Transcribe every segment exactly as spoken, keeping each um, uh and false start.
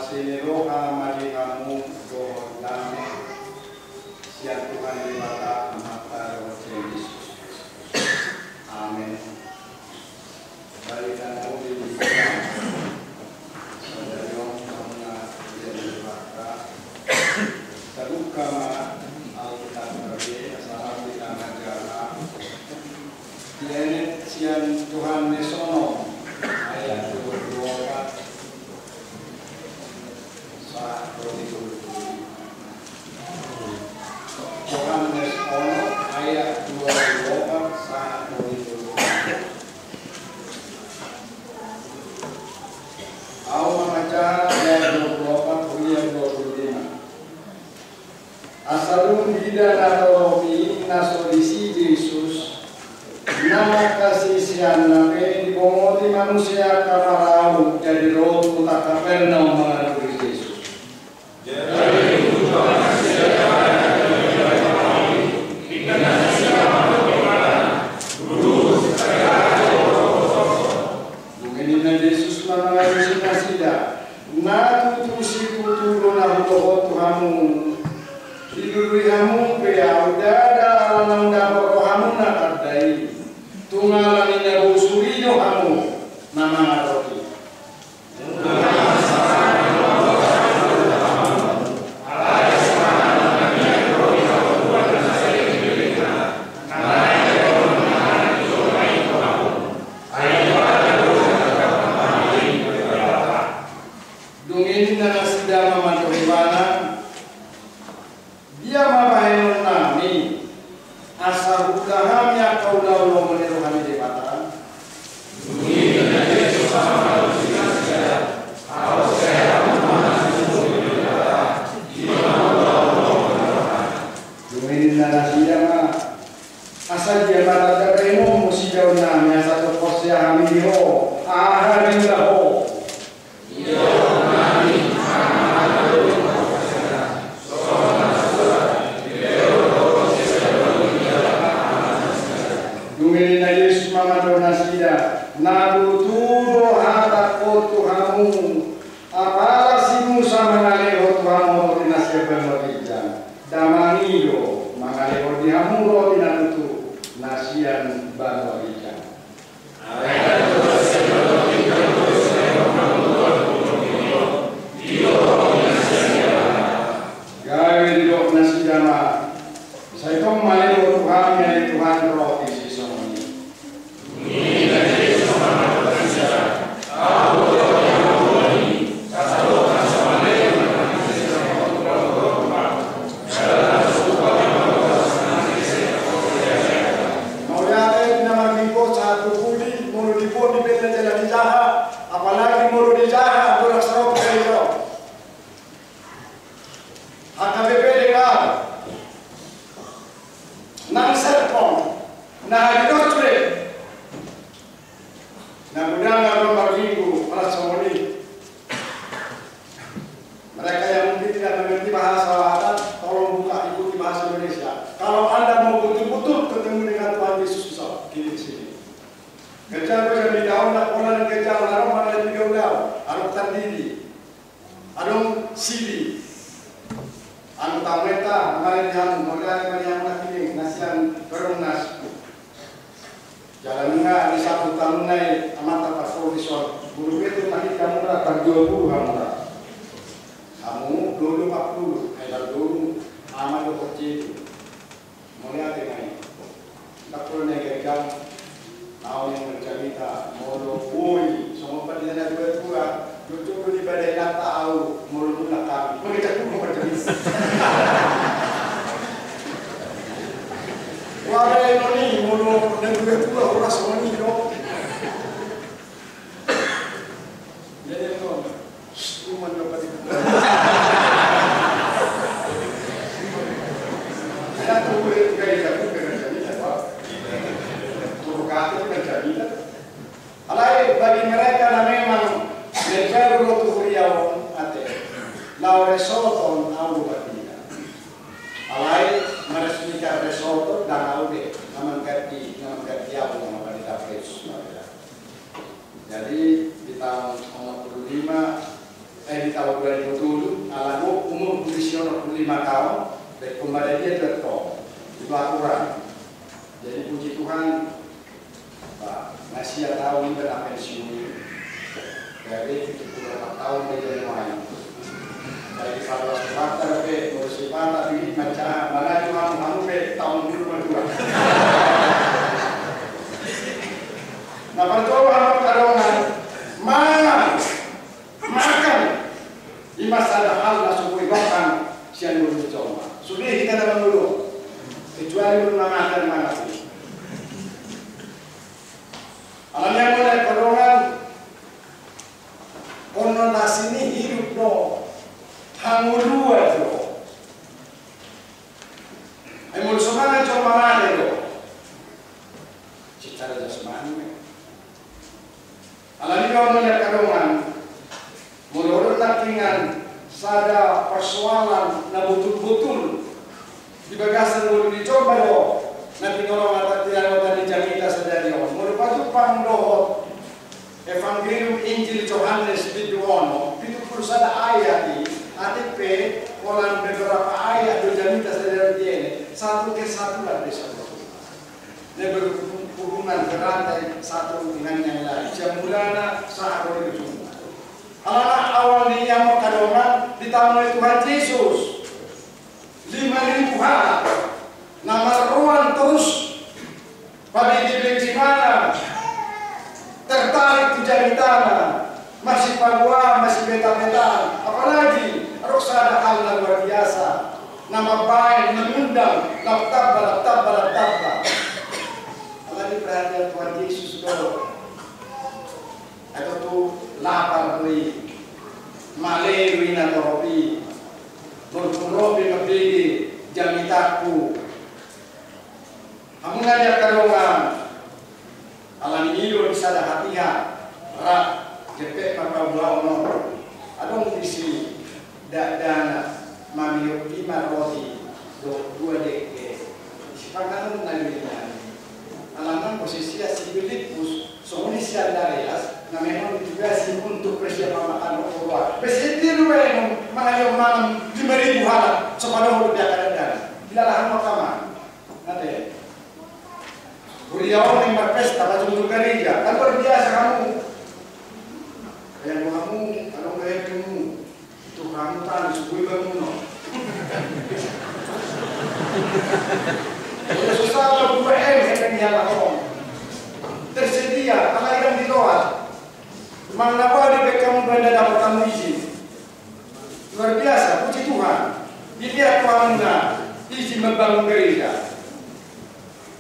Asi ni roha ma di hamu dohot dame sian Tuhan Debata Amanta dohot sian Jesus Kristus. Amen. Balikan hami di sadari on, hamu na di Debata. Tabuka ma Alkitab, asa hami na manjaha. Dienet sian Johannes onom ayat dua puluh opat sahat tu dua puluh lima. Johannes onom ayat dua puluh opat sahat tu dua puluh lima. Ahu manjaha ayat dua puluh opat hingga dua puluh lima. Asa dung diida na torop i na so disi Jesus, na angka siseanna pe dibongoti ma muse angka parau, jadi ro tu huta Kapernaum mangadopi Jesus. Dung i ninna Jesus ma mangalusi nasida: Na tutu situtu do na hudohot tu hamu, dilului hamu pe ahu ndada ala naung dapot rohamuna tanda i. Tung ala ni na bosur i do hamu na mangadopi. Dung i ninna nasida ma mandok ibana: Dia ma bahenonnami asa huula hami angka ulaon lomo ni roha ni Debata? Dung i ninna nasida ma: Asa dia ma tanda bahenonmu sidaonnami asa tung porsea hami di ho, aha diula ho? Dung i ninna Jesus ma mandok nasida: Na tutu do hatangkon tu hamu, apala si Musa mangalehon tu hamu roti na sian banua ginjang, Damang i do mangalehon di hamu roti na tutu na sian banua ginjang. Gabe didok nasida ma: Sai tong malehon tu hami ale Tuhan roti sisongon i. Mauliate di na marlingkot sahat tu pudi, molo diboan di benda jala dijaha, apalagi molo dijaha, bolas roti dari kau. H K B P dengar. Nang serpong, na di dos sude. Na godang na marminggu, marasomoni. Mereka yang mungkin tidak mengerti bahasa Batak, tolong buka, ikuti bahasa Indonesia. Kalau Anda mau betul-betul ketemu dengan Tuhan Yesus, bisa kirim sini. Kerja gue jadi daun, nak pola dan kerja, lalu mana lagi daun, harus terdiri. Adong sidi. Anu tameta, mari di hamu, mauliate ma di hamu na hiling, na sian Perumnas. Jala nunga di sapu tamuna i, amanta parpol di son. Guru Petrus na hita mura, tar dua puluh hamuna. Hamu, dua puluh, empat puluh, ai tar dua puluh, ama dohot jedi. Mauliate ma i. Ndang pola na i gagang, naung marjamita, molo boi, songon pandita na tua-tua, jotjot do dibadai nanta au, molo mulak hami. Mangecak dulu marjamita. Wala i noni, molo na tua-tua, ora songon i do. Jadi, Tuhan, shh, cuma dapat itu. Saya tuh boleh juga ya, aku dengan jaminan, Pak. Turun kaki dengan jaminan. Alai bagi mereka na memang menjadi rotu huria on ate. Lau resoton au bagi. Alai meresmikan resoton dan au de, na mangganti, na mangganti au, na mangganti Yesus. Jadi, di tahun onom puluh lima, Eh, di taon dua ribu tolu, ala do umurhu disi onom pulu lima taon, baen ma na dia tu antong. Itu aturan. Jadi puji Tuhan, ba, na sia taon i ba na pensiun i. Jadi pitu pulu opat taon ba dia nuaeng. Jadi pada waktu fakta be, molo sipata pilih macam, mana cuma hamu be taon dulu berdua. Na parjolo hamu angka dongan, mangan, makan. I ma sada hal na so boi didok sian ngolu ni jolma. Sude hita na mangolu, kecuali ngolu na mate, na mangolu. Alani i molo angka dongan, on na sini hidup do, hangoluan do. Ai molo so mangan jolma mate do. Secara jasmani. Alani i molo angka dongan, molo adong nangkiningan sada persoalan na botul-botul di bagasan ngolu ni jolma do na tinorong atau tinorong ni jamita sadari on. Molo pajumpang dohot Evangelium Injil Johannes bindu onom, pitu pulu sada ayat i, atik pe holan beberapa ayat do jamita sadari on diele, satu kesatuan di sadari on. Na berhubungan berantai satu dengan yang lain. Sian mulana sahat ro di ujungna. Alana awal ni i angka dongan, ditambai Tuhan Jesus lima ribu halak na marroan torus, pabege-bege mangan, tertarik tu jamitana, masipaboa, masibeta-beta, apalagi adong sada hal na luar biasa, na mambaen, mangundang, lam tamba, lam tamba, lam tamba. Alani perhatian Tuhan Jesus do. Ai tontu lapar do i, male do i na torop i, molo tung ro pe mambege jamitangku. Hamu na di angka dongan, alani i do di sada hatiha, rap, jempek ma paboaon on. Adong disi dakdanak, mamiot lima roti dohot dua dengke. Sipanganon na do i nian. Alana molo sian si Filipus, songon i si Andreas, na memang ditugasi untuk persiapan makan roti roa. Besi tilu memang mangalehon mangan lima ribu halak, so padohot dope angka dakdanak. Dilalahan ma angka mangan. Ate. Huria on naeng marpesta, pajumpang tu gareja. Kan luar biasa hamu. Yang hamu, kalau nggak happy mu. Itu hamu tadi, subuh bangun, no. Udah susah, lo dua M, yang dihalang. Tersedia, ala yang di luar. Manang na boi dibaen hamu, benda dapat hamu izin. Luar biasa, puji Tuhan. Dilihat Tuhan na izin membangun gereja.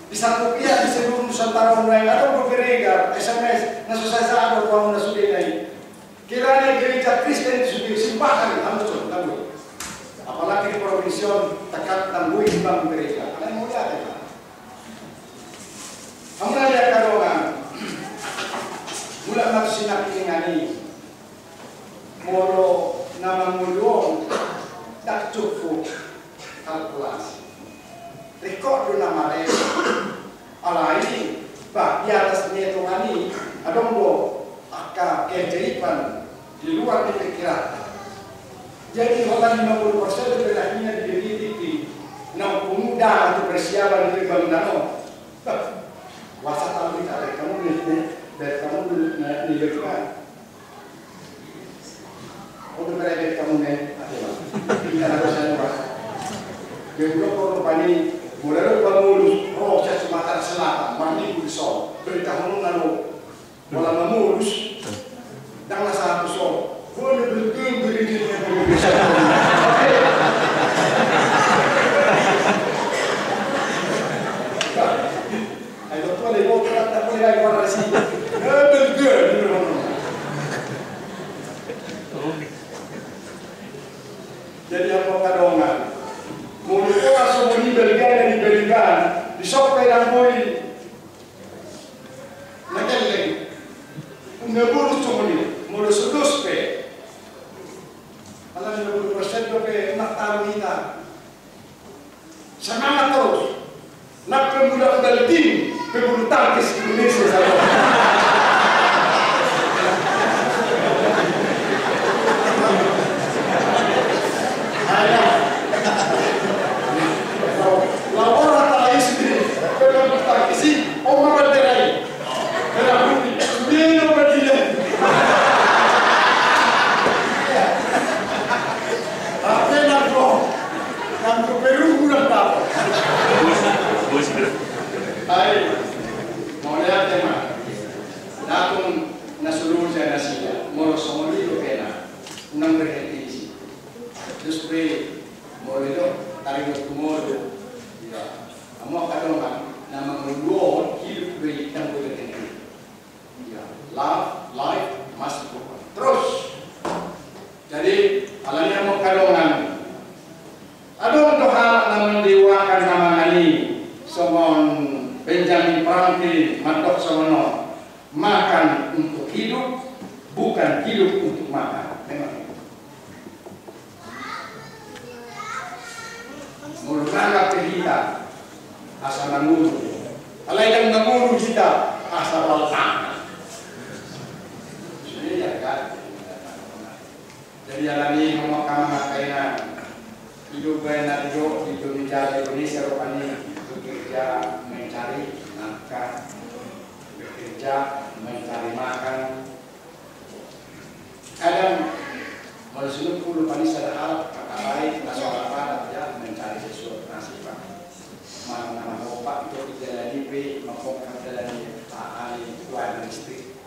Di satu pihak, di seluruh Nusantara on, adong do gereja, S M S, na so sae saat do Tuhan na sude na i. Kiranya gereja Kristen di sude, simpan hamu, hamu, hamu. Apalagi di provinsi on, tekat tanggui membangun gereja. Karena mau lihat ya, Pak. Hamu na di angka dongan. Mulak ma tu si nangkiningan i. Molo na mangolu on, ndang cukup kalkulasi. Ringkot do na marere. Alai, bah, di atas ni etongan i, adong do angka keajaiban di luar ni pikiranta. Jadi, holan lima puluh persen do na hina di B P T P, na umum dah tu persiapan di bangunan on. Bah, wasa tahu kita, kamu ni, ni, dari kamu ni, ni, ni, Untuk mereka kamu ne, ate ma. Kita harus anu, Pak. Dia juga kalau pani, mulai dari pangurus, proses Sumatera Selatan, mandi pun so, berita kamu lalu, malah mengurus, dan lah satu so, boleh berhenti, berhenti, berhenti. Ai, tontu ada yang mau, tidak boleh lagi warna sini. Eh, berhenti, berhenti. Jadi, angka dongan, molo pola songon i balgana di baliban, di son pe ndang boi na gelleng. Unang bolus songon i, molo so dos pe. Ala lima puluh persen dope na talu hita. Semangat terus. Nang pemula bal tim, pebulu tangkis Indonesia saja. Alani i, amang angka dongan, adong do halak na mandewakan na mangan i, songon Benjamin Franklin mandok songon on: Makan untuk hidup, bukan hidup untuk makan. Memang. Molo mangan pe hita asa mangolu, alai ndang mangolu hita asa mangan. Sudah ya kan? Jadi alani i, amang angka dongan, hidup baen na di Indonesia, Indonesia rupani bekerja mencari nafkah, bekerja mencari makan. Kadang molo sinungkun rupani sada halak, mangkatai na so halak adat, ya, mencari sesuap nasi, Pak. Mangan na marhompa, itu di jalan i pe, mambongkar jalan i, ahali warna listrik.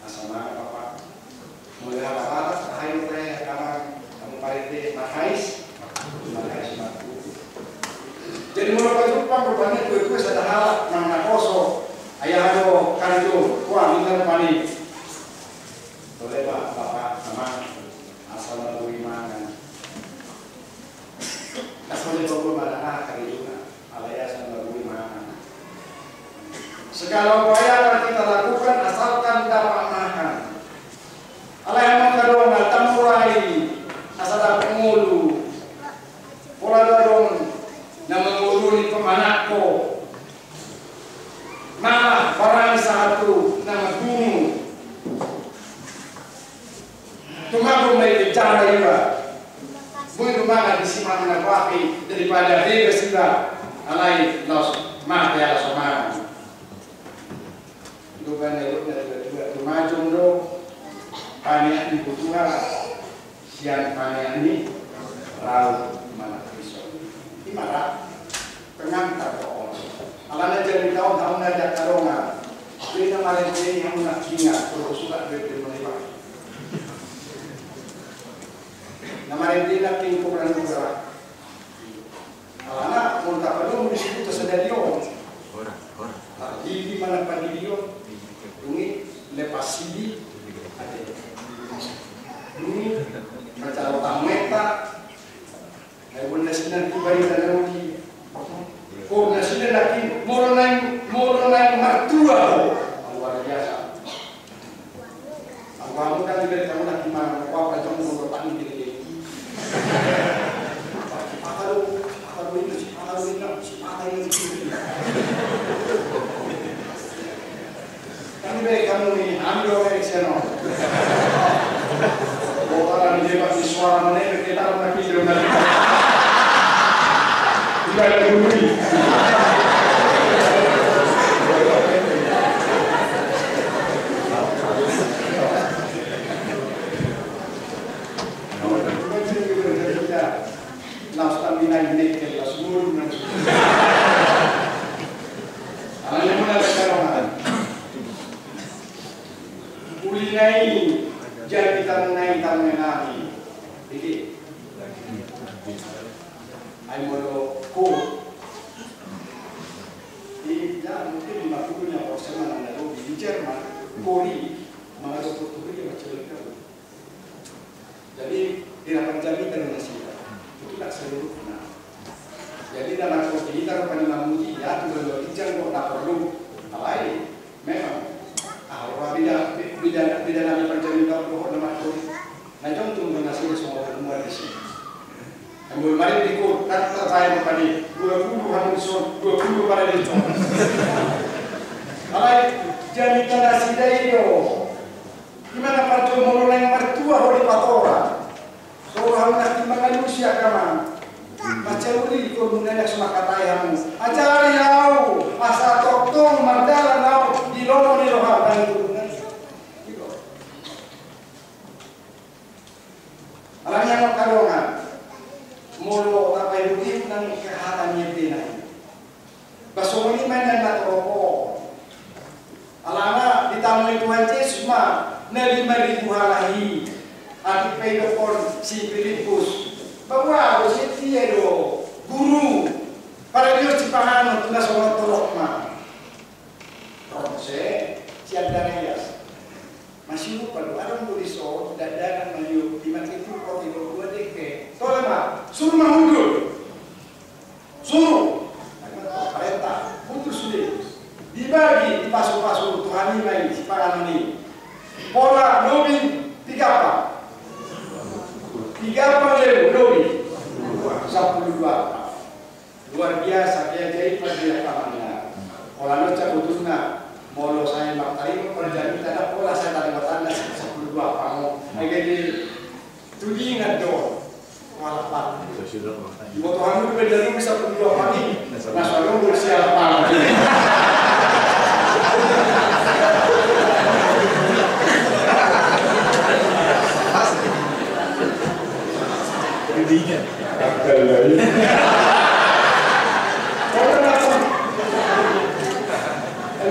Asa mangan, Pak. Molo halak adat, ahai, teh, amang, hamu parende, marhais, marhais, marhais. Jadi molo pajumpang rupani tuatua sada halak manang na poso, ai aha do karejo, ua, ninna rupani: Tole, Pak, Bapak, Amang, asa marboi mangan. Asa marboi mangan, aha karejona? Alai asa marboi mangan. Segala upaya akan kita lakukan asalkan dapat makan. Alai amang angka dongan, tamurai asa dapot ngolu. Pola do adong na mangoluni pamanahon, malah barani sahat tu na mambunu. Tumanggung ma i, penjara iba. Boi do mangan disi manang na bope, daripada bebas iba alai laos mate ala so mangan. Dopan na dok na dua-dua, tumajom do panean ni botuha sian panean ni laut manang pisau. I ma ra pengantar do on. Alana jadi taon, taon na jadi taon na. Jadi na marende i hamu nangkin, dohot surat be, be melipat. Na marende nangkin, koran surat. Alana molo tapadomu di situ tasadari on. Ora, ora. Targigi manang padidion. Dung i lepas sidi. Ate. Dung i mancalon tamu eta. Ai bona sida nangkin barita na uli. Bona sida nangkin, molo naeng, molo naeng martua ho. Luar biasa. Anggo hamu kan diberitahu lagi ma, wah, pancong molo tani gede-gede. Sipata do, sipata do inna, sipata do inna, sipata inna. Kan be hamu ni, hamu do action. Botara ni debat ni suara mana, kita na kita na. Tidak ada bunyi. Laos tambinai nekel, laos murung. Alana muna sekarang. Uli na i, jadi tano na i, tano na i. Jadi, ai molo ko, i, ya, mungkin lima puluh nya persen manang na lobi di Jerman, kori, manang dokter kori yang macam itu. Jadi, di rapat jamita do nasida. Itu tak seluruhna. Jadi, dalam kopi, dalam paling mamuji, ya, tu dalam ijang kok tak perlu. Alai, memang, ah, orang beda, beda, beda nami pancamita, kok nama kori. Na, contoh, nasida semua orang muat di sini. Yang boleh main di kor, kan terbayang pada dua puluh, hamu son, dua puluh pada di son. Alai, jamita nasida i do. Ima na parjolo molo naeng martua ho dipatorang. Songon hamu na mangalusi agama. Mansai uli ko muna na so mangkatai hamu. Ajari au, asa tongtong mardalan au di lomo ni roham, nang i tu muna. Alani i, angka dongan. Molo tapaihut-ihut nang hata ni ende nai. Ba songon i ma nian na torop on. Alana ditambai Tuhan Jesus ma na lima ribu halak i. Atik pe didokkon si Pilippus, ba boha do setia do Guru, paradehon sipanganon tu na songon torop ma. Ro muse si Andreas. Siupa do, adong do dison dakdanak na liu, lima pitu, roti do dua dengke. Tole ma, suru ma hundul. Suru. Parenta, hundul sude. Dibagi, dipasupasu tu hami ma i sipanganon i. Pola lobi piga ampang. Piga ampang lebu lobi. Sampulu dua ampang. Luar biasa, keajaiban di lapangan. Pola nunga sabutunna, molo sai martarima parjamita, pola sai tarima tanda sampulu dua ampang. Ai jadi tudingan do. Alah, Pak. Iboto hami do benda nunga sampulu dua ampang i. Nah, soalnya nunga siapa. Tudingan. Akal lain.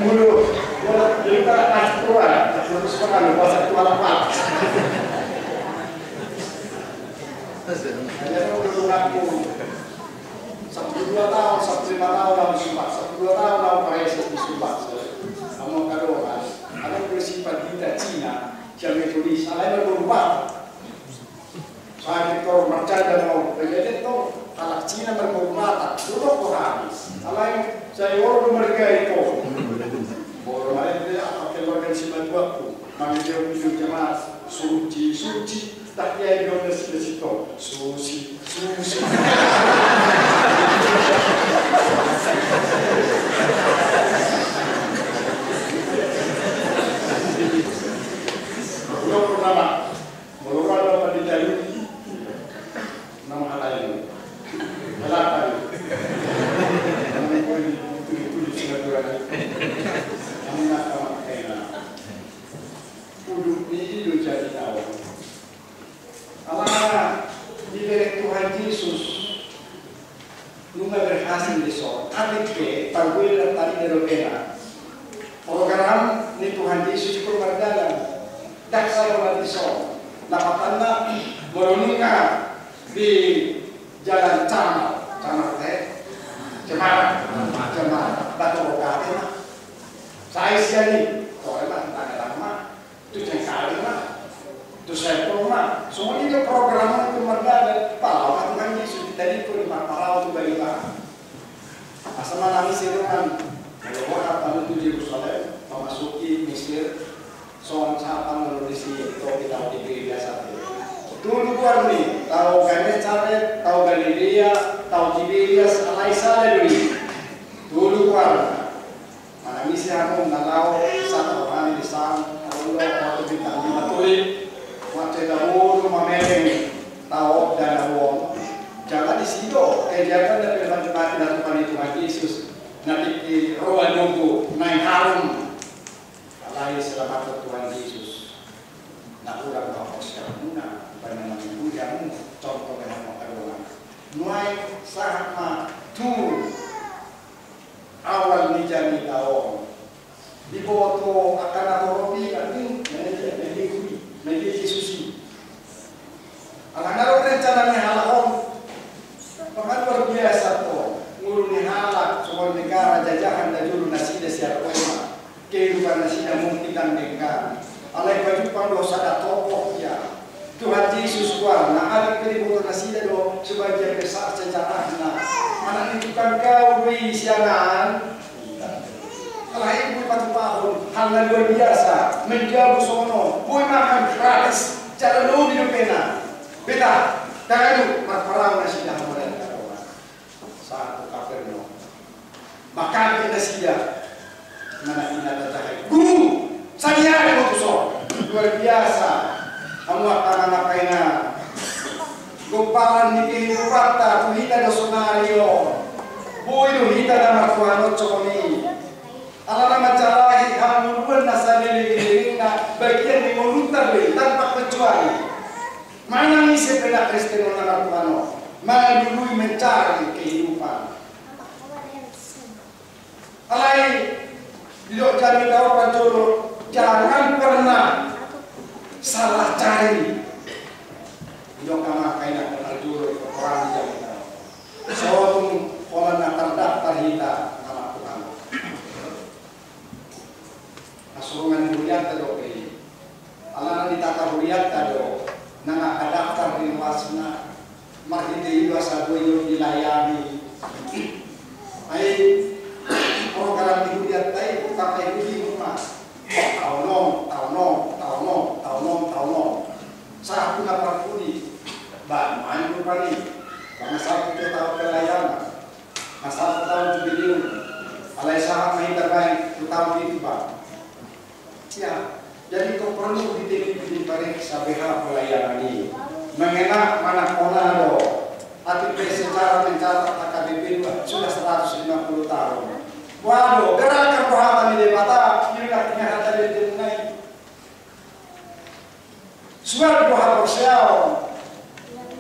Mulu, mulu, jadi tak pas tua, terus sekarang bahasa tua apa? Hanya kalau mengaku, sampulu dua taon, sampulu lima taon lalu sumpah, sampulu dua taon lalu pareses di sumpah. Kamu kado kan? Ada prinsip kita Cina, siapa itu di sana ada berubah. Sai pintor marcanda ma au, bagaden tong, halak Cina marboru Batak, duduk ko hami. Alai sai olo do marga i tong. Molo marende apa keluarga ni simatuakku, mangejeu-jeu jamaat, suci, suci, tak kiai do nasida sitong, susi, susi. Duduk ko nama. Molo ro do pandita i, nama halai. Halai. Nama i boi tuli-tuli singaturan. Nama na sama kena. Udut ni i do jadi taon. Alana dibereng Tuhan Yesus. Nunga berhasil dison. Atik pe parguil na tadi dero pena. Program ni Tuhan Yesus i mardalan. Dak sai hona dison. Dapatanna molo nunga di jalan Camal. Camal te? Cemara. Cemara. Batu Roga te ma. Sai sian i. Tore ma, tangga ma. Tu Cengkareng ma, tu Serpong ma, songon i do program tu mardalan, pala ma Tuhan Yesus di tadi tu di marparau tu Baliba. Asa manang ise dongan, molo boha tanu tu Jerusalem, mamasuki Mesir, songon sahat molo disi topi tau di gereja satu. Tolu goar ni, tau Genesaret, tau Galilea, tau Tiberias, alai sada do i. Tolu goar. Manang ise hamu na laho, sata rohani di sana, adong do hotel bintang lima tuli, marceda boru mamereng tao danau on. Jala disi do kegiatan na pinanjumati na Tuhan i Tuhan Yesus, na tingki roa nunggu naeng harum. Alai selamat Tuhan Yesus. Na ulang ma hosi hamuna, bana mangihuti hamu, contoh ni hamu angka dongan. Nuaeng sahat ma tu awal ni jamita on. Diboto angka na torop i kan, na i, na i, na i Jesus i. Alana ro rencana ni halak on. Pangan luar biasa to. Ngolu ni halak, songon negara jajahan na jolo nasida sian Roma. Kehidupan nasida mungkin ndang denggan. Alai pajumpang do sada tokoh ia. Tuhan Jesus goarna, atik pe diboto nasida do sebagian besar sejarahna. Anak ni tukang kayu do i sian an. Alai boi patupahon hal na luar biasa, menjabu songon on, boi makan gratis, jala lobi dope na. Beta, tagaduk marparau nasida hamu angka dongan. Sahat tu Kapernaum. Mangkatai nasida. Mana ina tatahe. Guru, sadiari ma tuson. Luar biasa. Hamu angka anak aina. Gomparan ni kehidupanta tu hita do sonari on. Boi do hita na martuanon songon i. Alana manjalahi hangoluan na saleleng-lelengna bagian ni ngolunta do i tanpa kecuali. Manang ise pe na Kristen on na martuanon, mangalului mencari kehidupan. Alai, didok jamita on parjolo, jangan pernah salah cari. Didok angka anak aina parjolo, orang di jamita on. Sotung holan na tardaftar hita na martuanon. Hasurungan ni hurianta dope i. Huria ta do na mangkadaftar di ruasna, marhite i do asa boi dilayani. Ai program di huria ta i, bukan ta i di rumah. Taon on, taon on, taon on, taon on, taon on. Sahat tu na parpudi, ba nuaeng rupani, ba na sahat tu taon pelayanan, na sahat tu taon jubileum, alai sahat ma hita baen tu taon pitu ba. Ya, jadi ingkon porlu diteliti, dipariksa beha pelayanan i. Mangena manang hona do, atik pe secara mencatat H K B P dua sudah seratus lima puluh tahun. Waduh, gerakan rohatan ni Debata, inilah kenyataan di dunia ini. Sual do haporseaon.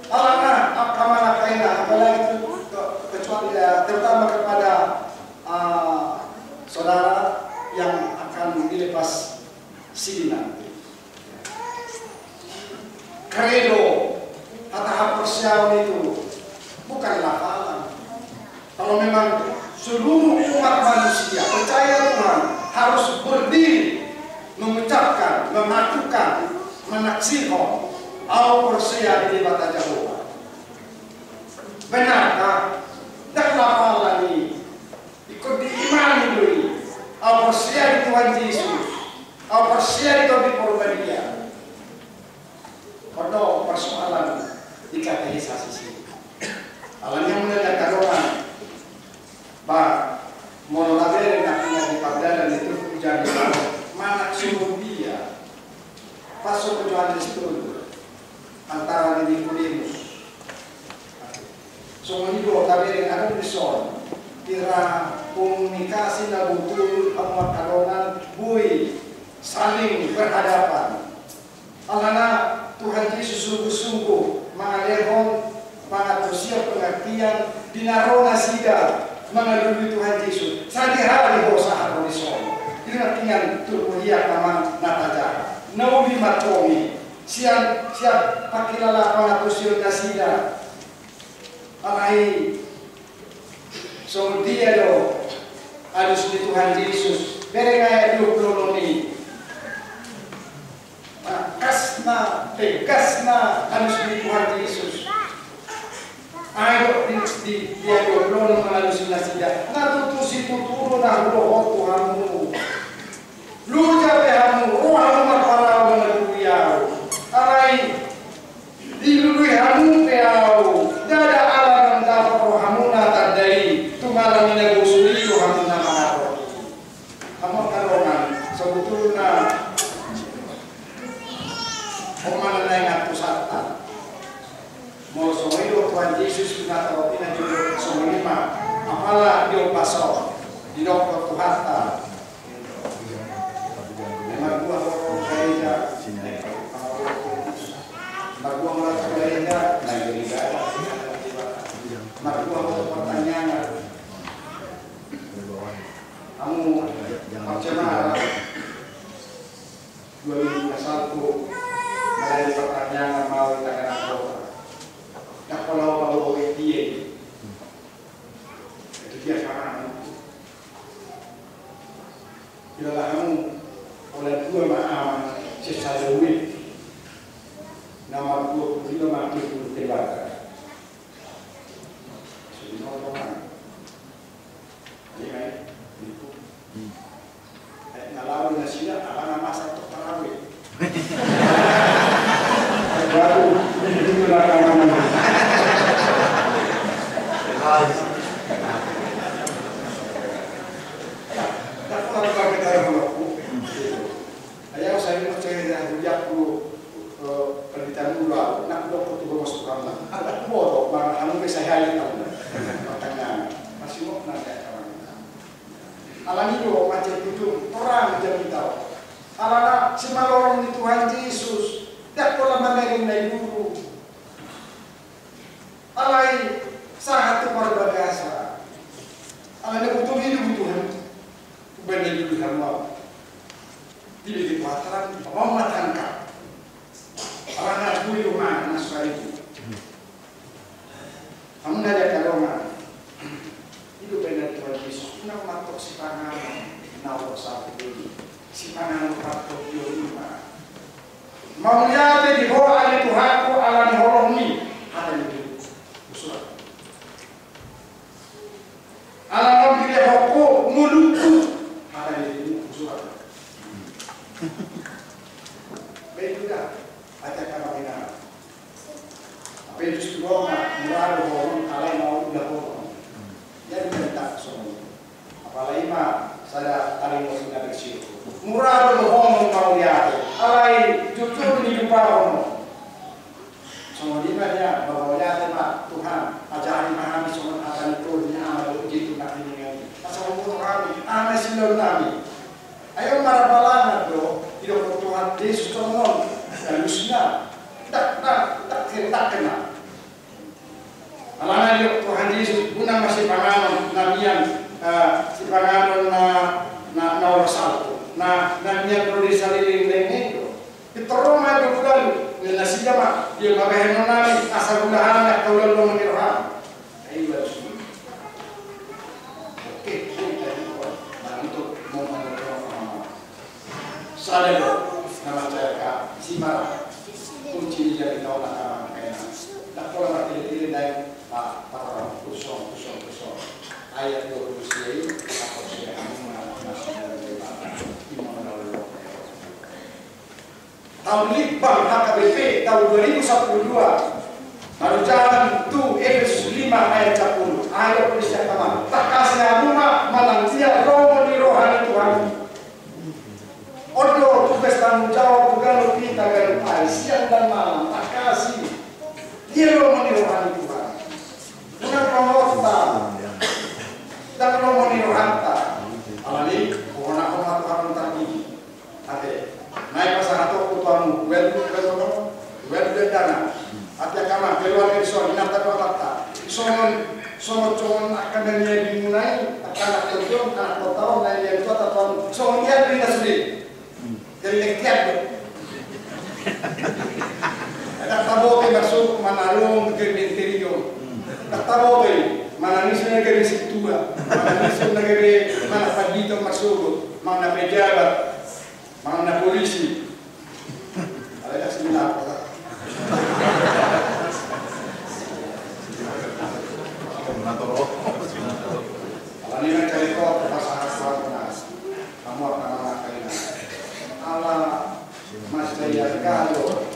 Alana, angka manang ina, apalagi ke-, kecuali, ya, terutama kepada, ah, saudara yang akan dilepas sini nanti. Credo, hata haporseaon itu bukan lafalan. Kalau memang seluruh umat manusia percaya Tuhan harus berdiri, mengucapkan, mengakukan, manaksihon, au porsea di Debata Jahowa. Benarkah? Ndang lafalan i. Ingkon diimani do i. Au porsea di Tuhan Jesus. Au porsea di Tondi Porbadia. On do persoalan di katekisasi i. Alani i muna na kadongan. Ba, molo tabereng na di pardalanan i tu hujaha ni laho, manang songon dia. Pas songon Johannes tolu antara ni Nikodemus. Songon i do tabereng adong dison. Pira komunikasi na botul hamu angka dongan, boi saling berhadapan. Alana Tuhan Jesus sungguh-sungguh mangalehon pangantusion, pengertian di na ro nasida mangalului Tuhan Jesus. Sadihari ho sahat ro dison. Ina artina turpuk i, amang, na tajaha. Na uli ma tong i. Sian, sian pangkilala pangantusion nasida. Alai songon dia do alus ni Tuhan Jesus? Bereng ayat dua puluh enam i. Tangkas na, tegas na alus ni Tuhan Jesus. Ai do di, di, di ayat dua puluh enam mangalusi nasida. Na tutu situtu do na hudokhon tu hamu. Loja pe hamu, ro hamu marparau mangalului au. Alai dilului hamu pe au, ndada ala na dapot rohamuna tanda i, tung ala ni na bosur i do hamu na mangadopi. Hamu angka dongan, sebetulna on ma na naeng antusanta. Molo songon i do Tuhan Jesus, na tau i na jolo songon i ma. Apala di ombas on didok do Tuhanta. Margua ho gareja. Margua ho gareja. Margua ho partangiangan. Hamu parjamaah. Dua minggu na salpu, mulai partangiangan mau di tangana kota. Ndang pola ho paboa dia i. Itu dia karena Ilala hamu, pola dua ma ama, sesa dua. Nomor dua puluh lima ma dua puluh delapan. Sudah nomor ma. Ini kan, ini. Eh, na laho nasida, ala na masa tu tarawih. Baru, ini dulu lah kawan. Tapi kalau kita orang aku, ayo saya mau cerita, aku, eh, pendeta dulu, nak dokter tu rumah suka. Mauliate di ho ale Tuhanku ala ni holongmi. Hata ni Tuhan. Usulan. Ala naung dilehon ho ngolungku. Hata ni Tuhan. Usulan. Baik juga. Ada kabar. Tapi justru ho ma, mura do ho alai mau udah ho. Jadi minta songon. Apalai ma sada tali mo sina bersih. Mura do ho ma mauliate. Alai jujur ni lupa ho. Songon i ma dia, mauliate ma Tuhan. Ajari ma hami songon hata ni Tuhan ni ama do jitu na ini. Asa ho hami, ama silo nami. Ayo marabalangan do, didok Tuhan Yesus songon, alusna, dak, dak, dak, dak kena. Alana didok Tuhan Yesus, unang ma sipanganon, na mian, eh, sipanganon na, na, na olo salpu, na, na mian do di saliling lenge do. Pintor ro ma do galu, na nasida ma, dia ma bahenon nami, asa gula hami, asa ulaon ni roham. Ai baru. Oke, oke, tadi gua bantu mau ngomong sama mama. Sada do, nama saya Kak Simar. Kunci dia di tahun akan kena. Tak pola mati dia naik, Pak, Pak, kosong, kosong, kosong. Ayat dua puluh seri, apa sih, kamu mana, masih ada di mana? Di mana lo? Taon Libang H K B P taon dua ribu sampulu dua. Lalu jalan tu Efesus lima ayat sampulu. Ayo, Kristen, tama. Takasi hamu ma manang dia lomo ni roha ni Tuhan. On do tugas tanggung jawab tu ganup hita ganup ari, siang dan malam, takasi dia lomo ni roha ni Tuhan. Unang lomo ta, dan lomo ni rohanta. Alani, pohon aku matu aku tak gigi. Ate, nai pasahatonku tu hamu, well, well, well, well, dana. Ate, angka amang, keluarga di son, inanta do amanta. Songon, songon, songon angka na niabimuna i, angka anak tonton, anak tonton, na niabimuna tonton, songon i do inna sude. Jadi lengkean do. Ndang taboto i marsogot manang adong gerbenteri do. Ndang taboto i manang ise na gabe sintua, manang ise na gabe manang pandita marsogot, manang na pejabat. Manang na polisi. Alai dak seminar, Pak. Alani na carito pasahat Tuhan. Hamu angka amang, angka inang. Ala mansai angka do.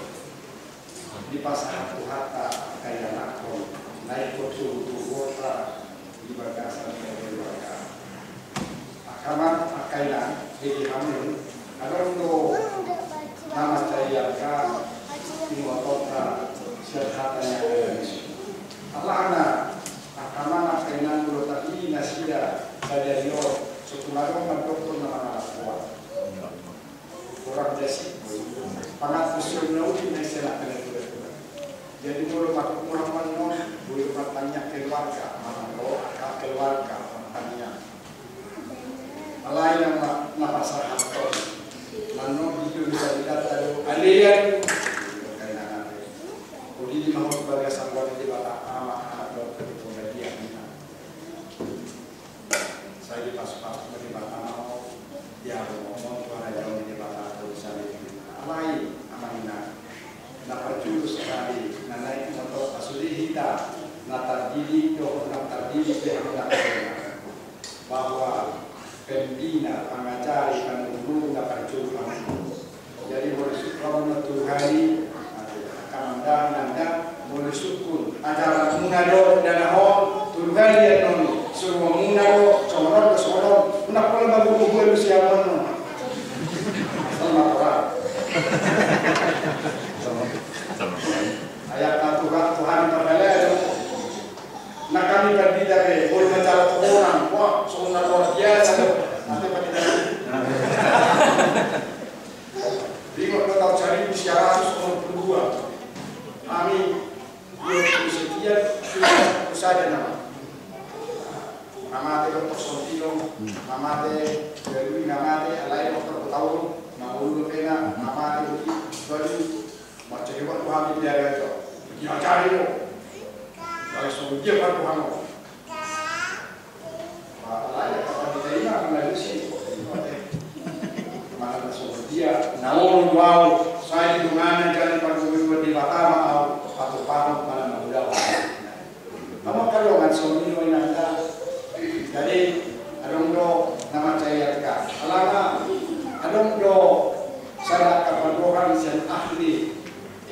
Dipasahat Tuhanta angka ianakhon, na ingkon tubu-tubuonta di bagasan keluarga. Angka amang, angka inang, hege hamu, adong do na mansai angka ingotonta sian hata ni angka Yesus. Alana, angka amang, angka inang, molo tadingkon nasida sadari on, so tung adong mandok na mangalap holan. Orang jasik, pangan tusionna uli na ise na kena kuda-kuda. Jadi molo patuk murah mannon, boi do martaniang keluarga, manang ro angka keluarga martaniang. Alai na ma-, na pasahathon. Mannon di Indonesia di data do, alean. Kainangan. Uli di mahut bagasan wali di bata ama, anak do, ketua dia, ina. Sai dipasupasu ma Debata ma ho, di hamu ma ho, tu harajaon ni Debata, tu salelenglelengna. Alai, amang inang, na parjolo sahali, na naeng molo tasude hita, na tardidik dohot na tardidik di hamu na kena. Bahwa pembina, pangajari, panuru na parjolo hamu. Jadi molo isuk hamu na tolu hali, angka amang, angka inang, molo isuk ajaranmuna do, dana ho, tolu hali annon, suruonmuna do, songon on do, songon on, unang pola mabubu-bubu alusi annon. Sama Tuhan. Ayat Tuhan, Tuhan berkala do. Na hami pandita be, molo manjalo tohonan, wah, songon na luar biasa do. Nanti pandita. Ringot do taon saribu sia ratus onom pulu dua. Hami dua pulu sekian, sada nama. Mamate Doktor Sontino, mamate Darwin, mamate alai Doktor Hutauruk, mangolu do pena, mamate Uki, Darwin, macam hebat tu hami di area itu. Diajari do. Alai songon dia patuhan. Alai, apa kita ini akan lagi sih? Mana songon dia, na onom do au, sai di donganan,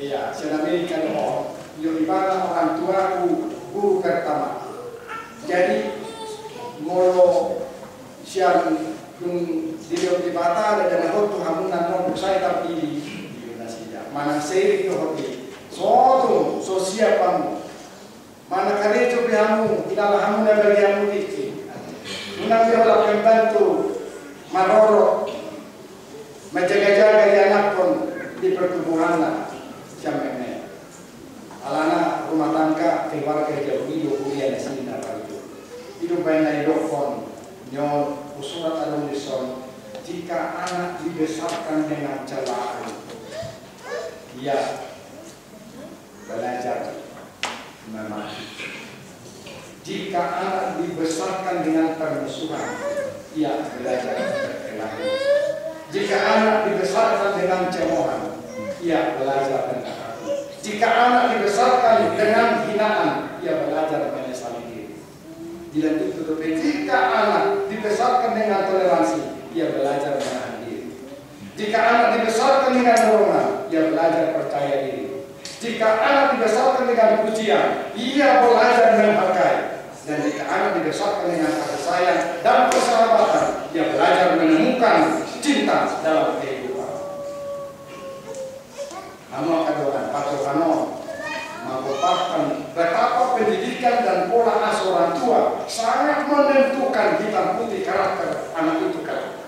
Ia, sian Amerika do on, didok ibana orang tuaku guru pertama. Jadi, molo sian dung didok Debata, ndada na hot tu hamu na nuaeng sai tampili, didok nasida. Manang seiring dohot i, so tung, so siap hamu. Manang karejo pe hamu, hilala hamu na bagi hamu tingki. Unang be holan pembantu maroro, manjaga-jaga ianakhon di pertumbuhanna sian meme. Alana rumah tangga, keluarga, jabu i do huria ni si na parjolo. I do umbahen na didokhon ni on, husurat adong dison, jika anak dibesarkan dengan celaan, ia belajar memaafkan. Jika anak dibesarkan dengan permusuhan, ia belajar berkelahi. Jika anak dibesarkan dengan cemoohan, ia belajar mentaati. Jika anak dibesarkan dengan hinaan, ia belajar menyesali diri. Dilanjutkan dope, jika anak dibesarkan dengan toleransi, ia belajar menahan diri. Jika anak dibesarkan dengan dorongan, ia belajar percaya diri. Jika anak dibesarkan dengan pujian, ia belajar menghargai. Dan jika anak dibesarkan dengan kasih sayang dan persahabatan, ia belajar menemukan cinta dalam kehidupan. Hamu angka dongan, patokan on menggambarkan betapa pendidikan dan pola asuh orang tua sangat menentukan hitam putih karakter anak itu kelak.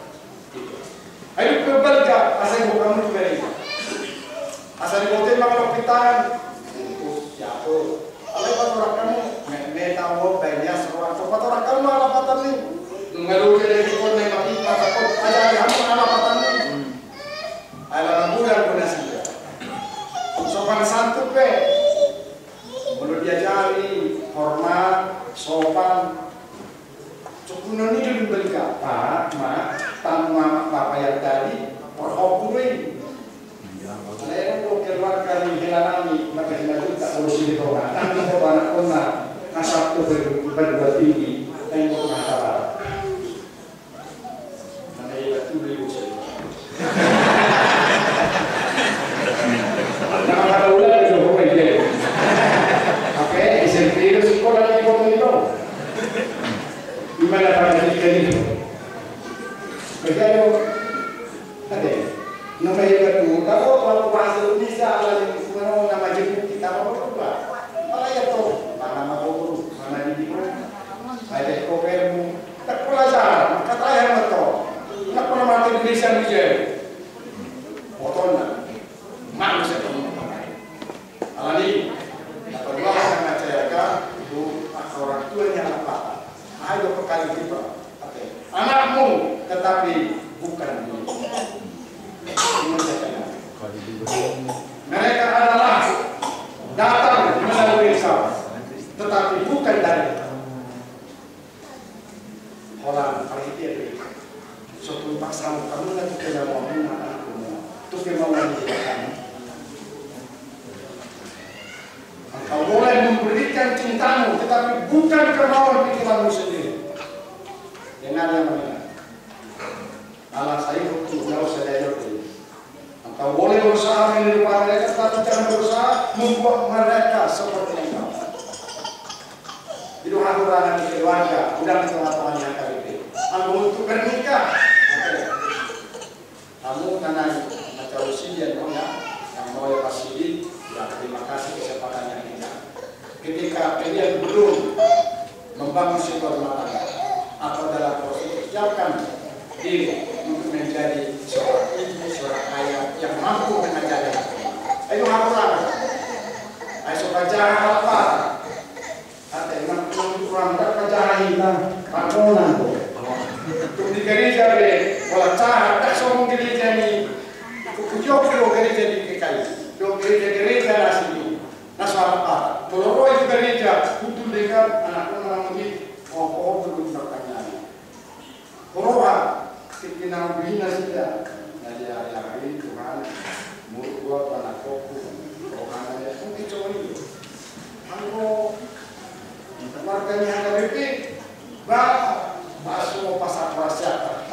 Ai dung pe balga, asa diboan hamu tu balga. Asa diboan hamu mangalo pintangan. Untuk siapa? Alai patorang hamu, me, me tau baen ia seruan. Patorang hamu ma lapatan ni. Nunga loja dari kikon na i mati, patakon. Ajari hamu ma lapatan ni. Ala magodang do nasida. Sopan santun pe. Molo diajari, hormat, sopan. Cukup noni do dimbalikan. Pak, mak, tamu mamak bapak yang tadi, porhok gue. Alai do keluarga ni hela nami, maka hela juta, kalau sini kau nak. Nanti kau anak kau nak, asap tu ber-, perguruan tinggi, tembok mata. Nama hebat tu beli bocah. Nama kata ular itu, pokoknya dia. Oke, S M P itu sekolah di pokoknya itu. Gimana pada tiga itu? Begitu. Oke. Nama hebat tu, kalau, kalau bahasa Indonesia, ala yang, nama jemput kita, apa berubah? Apa ya tuh? Mana mau, mana di mana? Ada kopermu. Ndang pola ajar, mangkatai hamu ma antong. Ndang pola mate Indonesia muse. Botolna. Manusia kamu pakai. Alani, apa dua orang aja ya, Kak? Itu orang tua ni anak bapak. Ayo bekali kita. Oke. Anakmu, tetapi bukan milikmu. Mereka adalah datang melalui Islam, tetapi bukan dari Islam. Holan parhite do i. So tung paksa hamu na tu kemauanmuna, anakmu, tu kemauan ni Tuhan. Engkau boleh memberikan cintamu, tetapi bukan kemauan pikiranmu sendiri. Dengar ya, Mama. Ala sai tu nau sadari. Engkau boleh berusaha menirupa mereka, tetapi jangan berusaha membuat mereka seperti engkau. Itu haturan di keluarga, udah di tengah-tengah yang K B P. Anggo untuk bernikah, oke. Kamu tanai macam usia no ya, yang mau ya pasti, ya terima kasih kesempatan yang indah. Ketika kalian belum membangun sebuah rumah tangga atau dalam proses, siapkan diri untuk menjadi seorang ibu, seorang ayah yang mampu mengajari anak. Ayo, hapuran. Ayo, sobat jahat apa? Ate, nang kurang berapa jahat kita? Pakonan tuh. Untuk di gereja be, kalau jahat, tak sombong gereja ni. Kukujo kulo gereja di K K I. Do gereja-gereja nasi. Na so anak-anak. Molo ro i tu gareja, hutuldekan anak-anak on, oh, oh, belum pertanyaan. Huroha, ketika na hubina sida, na dia hari-hari Tuhan, muruk gua tu anakku, rohana dia, mungkin cuma ini. Anggo warga ni H K B P, Ba, baso pasar prasiata.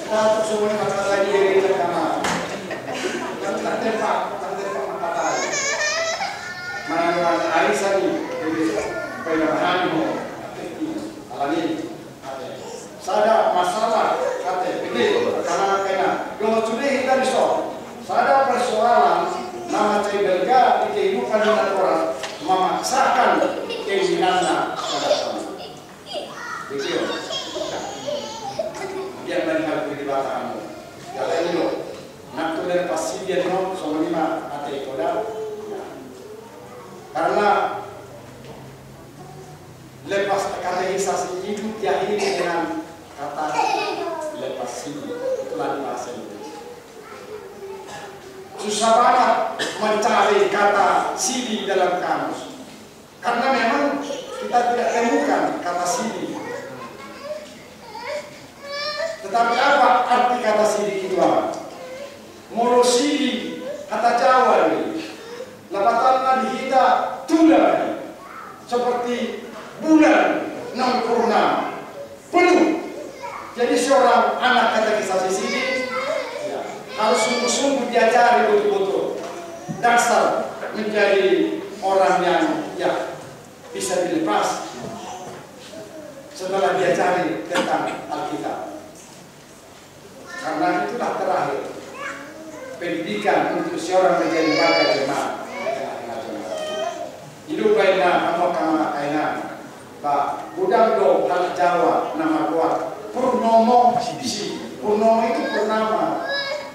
Satu semua masalah dia di kamar. Dia no, songon i ma ate i poda. Karena lepas katekisasi itu diakhiri dengan kata lepas sidi. Itulah di bahasa Indonesia. Susah banget mencari kata sidi dalam kamus. Karena memang kita tidak temukan kata sidi. Tetapi apa arti kata sidi itu, apa? Molo sidi, kata Jawa ini, lapatanna di hita tulang, seperti bulan naung purnama. Penuh. Jadi seorang anak katekisasi sidi, ya, harus sungguh-sungguh diajari betul-betul dasar menjadi orang yang, ya, bisa dilepas setelah diajari tentang Alkitab. Karena itulah terakhir pendidikan untuk seorang menjadi warga jemaat. Ido baen na hamu angka amang, inang. Ba, godang do halak Jawa na margoar Purnomo sidi. Purnomo itu purnama.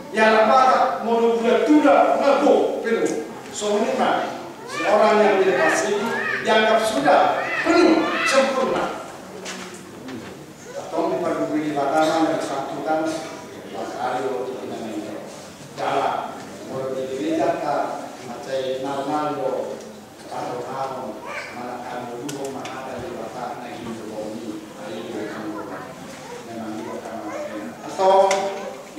Ya, halak Batak molo bulan tulang, nga gok, penuh. Songon i ma, seorang yang dilepas sidi dianggap sudah penuh, sempurna. Antong dipargogoi Debata ma na di samputan, mangkaali do tingki na naeng. Jala molo di gereja, mansai nalnal do, taro-taro, manang hangoluhon ma hata Debata na hinolongi, ai do hamu. Memang i do hamu. Antong,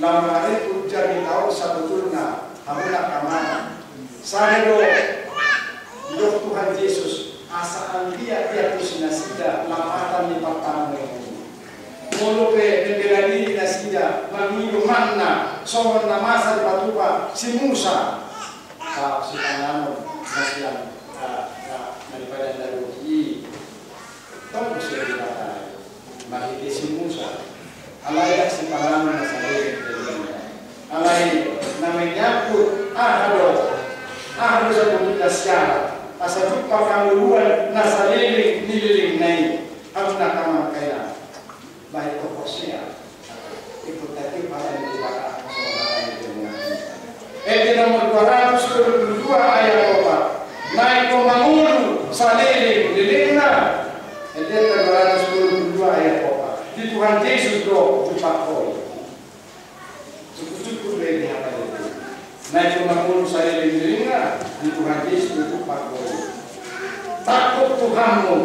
lam ari tu jani tau sabotulna, hamu na hamu. Sada do didok Tuhan Jesus, asa anggiat diapusi nasida lapatan ni partamueon i. Molo pe membela diri nasida mangido manna songon na masa dipatupa si Musa. Sahat sipanganon na sian, ah, ah, na di padang na doti i. Tong muse Debata i marhite si Musa. Alai ndang sipanganon na saleleng ni lelengna. Alai na menyangkut aha do, aha do sabotulna syarat asa tumpak hangoluan na saleleng ni lelengna i. Hamu na hamu angka inang. Baik, tokoh sia. Ikut tadi pada di belakang. Ende nomor dua ratus dua puluh dua ayat opat. Naeng ho mangolu saleleng lelengna. Ende dua ratus dua puluh dua ayat opat. Di Tuhan Jesus do tumpak ho i. Cukup-cukup do ende hata i. Naeng ho mangolu saleleng lelengna, di Tuhan Jesus do tumpak ho i. Tangkok Tuhanmu,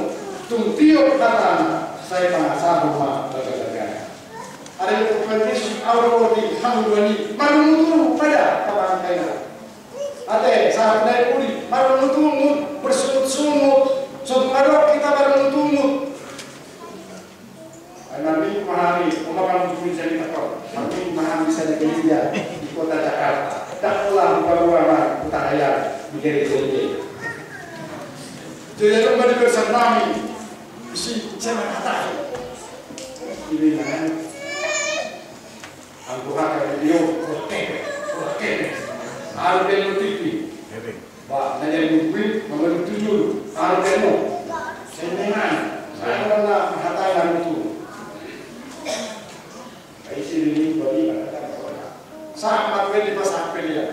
tung tiop hatana, sai pangasahon ma bagabagana. Alai Tuhan Jesus, au do di hangoluan i, marungutungut pada, hamu angka inang. Ate, sahat nai pudi, marungutungut, bersungut-sungut, songon adong hita marungutungut. Ai marminggu ma hami, oma kamu pun jadi takon. Marminggu ma hami sada gereja di kota Jakarta. Ndang pola hupaboa ma hutahayal di gereja i. Jadi adong ma di barisan nami. Isi, ise ma hata i. Ini ma. Anggo hata i, oke, oke. Alpen T V. Ba, na jadi buku i, mangolu tu julu. Alpen mo. Senengan. Saya pernah mengatakan itu. Ai si lili babi ba. Sama gue di pas apel ya.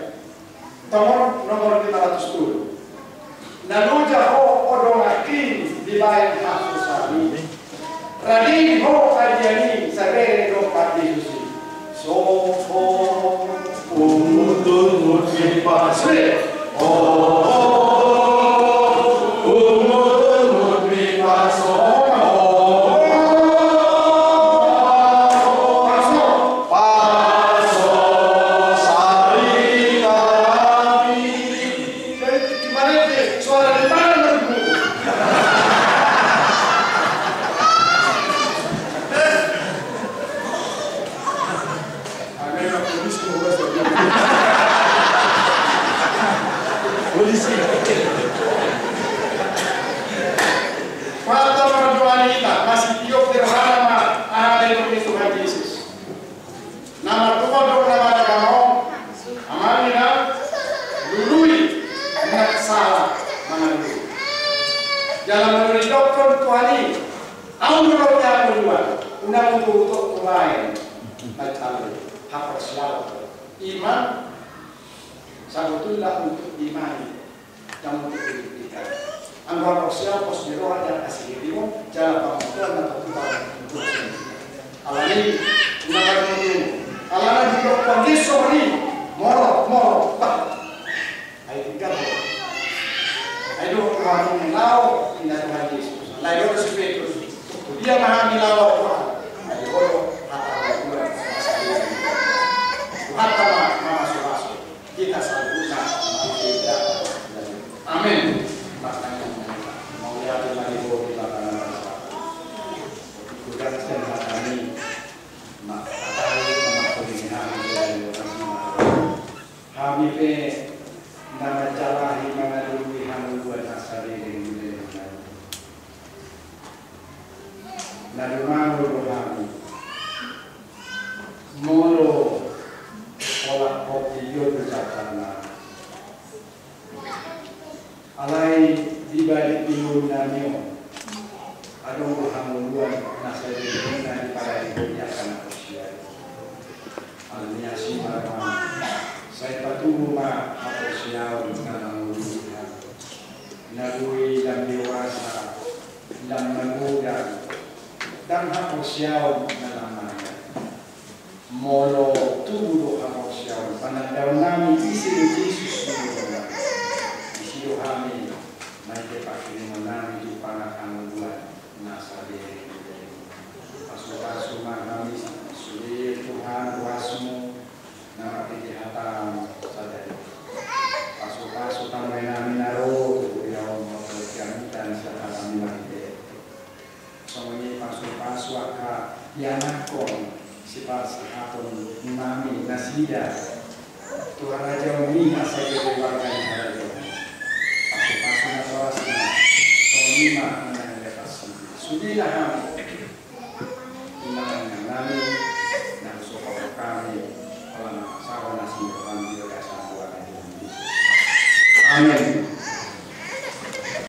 Nomor, nomor lima ratus sepuluh. Na loja ho, o donganki, dibaen hasusaan i. Rade ho adian i, sabere dompak Jesus i. Soho. Ungut-ungut pipas. Sude. Oh, ungut-ungut pipas. Oh, paso. Paso sari karapi. Dari tingki mana itu? Suara di mana lagu? Ada yang polisi mau bahas lagi. Polisi. Fakta marjual kita masih tiop derhana ma ada di Tuhan Yesus. Na martupa do na maragama on, amang inang, lului, na sala mangalului. Jala molo didokkon Tuhan i, au do roha ni hangoluan, unang utok-utok hubaen, mancalai haporseaon, iman, Sabotulna untuk imani dan untuk dibuktikan. Anggo haporseaon pos ni roha dan asi dirimu, jala pangomoan na terbuka untuk sendiri. Alani, ina baru menunggu. Alana di Tuhan Yesus ini, moro, moro, bah. Ai tiga moro. Ai do, Tuhan ini lao, ina Tuhan Yesus. Lai do si Petrus. Dia mahami lao, Tuhan. Ai do, hata Tuhan. Hata ma, mama subasu. Hita saluhutna. Amin. Mauliate ma di Ho Debata na martua. Godang sian hami, ma, atai ma, ma, hami pe na manjalahi mangalului hangoluan na saleleng. Na dumangol do hami. Molo pola kopi yo do jatana. Alai di balik ni ngolu nami on, adong do hangoluan na saleleng na dipadalihon di angka na porsea. Alani asi ma, sai patubu ma haporseaon na mangolu di hami. Na boi lam dewasa, lam magodang, ndang haporseaon na lam maria. Molo tubu do haporseaon, panandaon nami ise do Jesus di ngolu nami. Disi do hami, na ite pangkirimon nami tu pangahanguan na saleleng. Pasupasu ma hami, sude Tuhan ruasmu, na marhite hataM sadari. Pasupasu tamu nami na ro tu huria on, molo hami tangkas sian hataMi marhite. Songon i pasupasu angka ianakhon sipasahaton nami nasida tu harajaon i, asa gabe warga ni harajaon i. Pasupasu natorasna, songon i ma na nang lepas i. Sudena hami. Inang nami, na husokop hami, pola na sahona sindoran di bagasan goar ni Tuhan Jesus. Amin.